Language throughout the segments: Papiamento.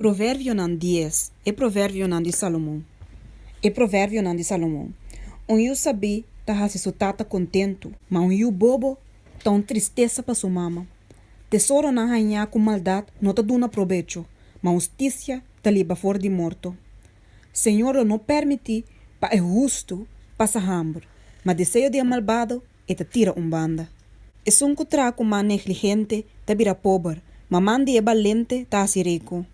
Proverbionan dies, E proverbionan di Salomon. E proverbionan di Salomon. Un yu sabí ta hasi su tata kontentu, ma un yu bobo ta un tristesa pa su mama. Tesoronan hañá ku maldat no ta duna probecho, ma hustisia ta libra for di morto. Señor lo no pèrmití pa e hustu pasa hamber, ma deseo di e malbado e ta tira un banda. Esun ku traha ku man negligente ta bira pober, ma man di e balente ta hasi riku.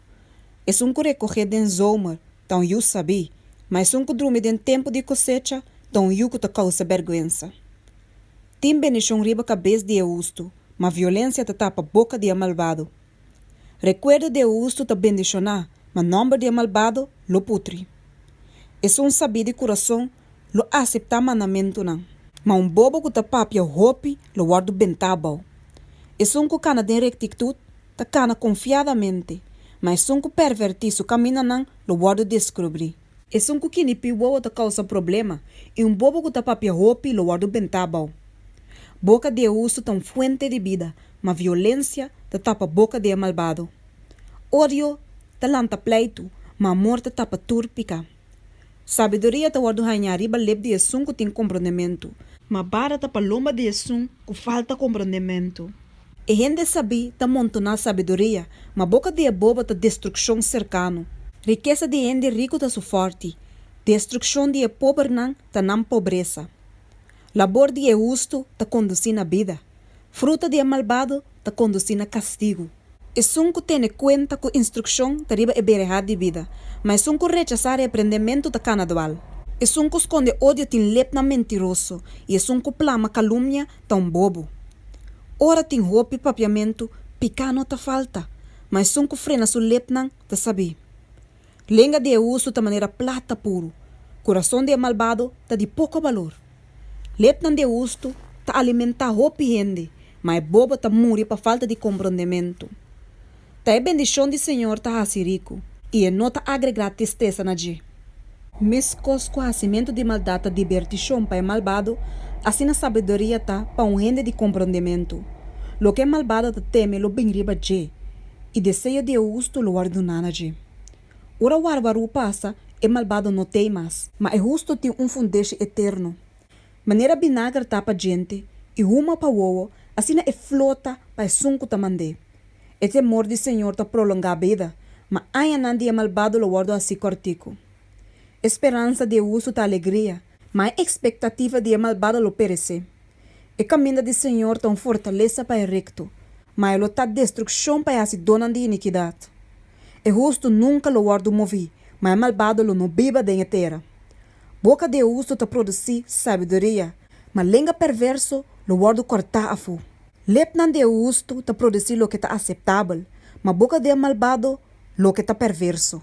Esun ku rekohé den zomer ta un yu sabí, ma esun ku drumi den tempu di kosecha ta un yu ku ta kousa bèrgwensa. Tin bendishon riba kabes di e hustu, ma violensia ta tapa boka di e malbado. Rekuerdo di e hustu ta bendishoná, ma nòmber di e malbado lo putri. Esun sabí di kurason lo aseptá mandamentunan, ma un bobo ku ta papia hopi lo wòrdu bentá abou. Esun ku kana den rektitut ta kana konfiadamente, ma esun ku pèrvèrtí su kamindanan lo wòrdu deskubrí. Esun ku kinipí wowo ta kousa problema, i un bobo ku ta papia hopi lo wòrdu bentá abou. Boka di e hustu ta un fuente di bida, ma violensia ta tapa boka di e malbado. Odio ta lanta pleitu, ma amor ta tapa tur piká. Sabiduria ta wòrdu hañá riba lep di esun ku tin komprondementu. Ma bara ta pa lomba di esun ku falta komprondementu. E hende sabí ta montoná sabiduria, ma boka di e bobo ta destrukshon serkano. Rikesa di e hende riku ta su fòrti, destrukshon di e pobernan ta nan pobresa. Labor di e hustu ta kondusí na bida, fruta di e malbado ta kondusí na kastigu. Esun ku tene kuenta ku instrukshon ta riba e berehá di bida, ma esun ku rechasá reprendementu ta kana dual. Esun ku skonde odio tin lepnan mentiroso, i esun ku plama kalumnia ta un bobo. Ora tin hopi papiamentu, piká no ta falta, ma esun ku frena su lepnan ta sabí. Lenga di e hustu ta manera plata puru, kurason di e malbado ta di poko balor. Lepnan di e hustu ta alimentá hopi hende, ma e bobo ta muri pa falta di komprondementu. Ta e bendishon di señor ta hasi riku, i e no ta agregá tristesa na dje. Meskos ku hasimentu di maldat ta dibertishon pa e malbado, asina sabiduria ta pa un hende di komprondementu. Loke e malbado ta teme lo bin riba dje, i deseo di e hustu lo wòrdu duná na dje. Ora warwarú pasa, e malbado no t'ei mas. Ma e hustu tin un fundeshi eterno. Manera binager ta pa djente i huma pa wowo, asina e flota pa esun ku ta mand'é. E temor di señor ta prolongá bida, ma añanan di e malbado lo wòrdu hasí kòrtiku. E speransa di e hustu ta alegria, ma e ekspektativa di e malbado lo peresé. E kaminda di señor ta un fortalesa pa e rekto, ma e lo ta destrukshon pa e hasidónan di inikidat. E hustu nunka lo wòrdu moví, ma e malbado lo no biba den e tera. Boka di e hustu ta produsí sabiduria, ma lenga perverso lo wòrdu kòrtá afó. Lepnan di e hustu ta produsí loke ta aseptabel, ma boka di e malbado loke ta perverso.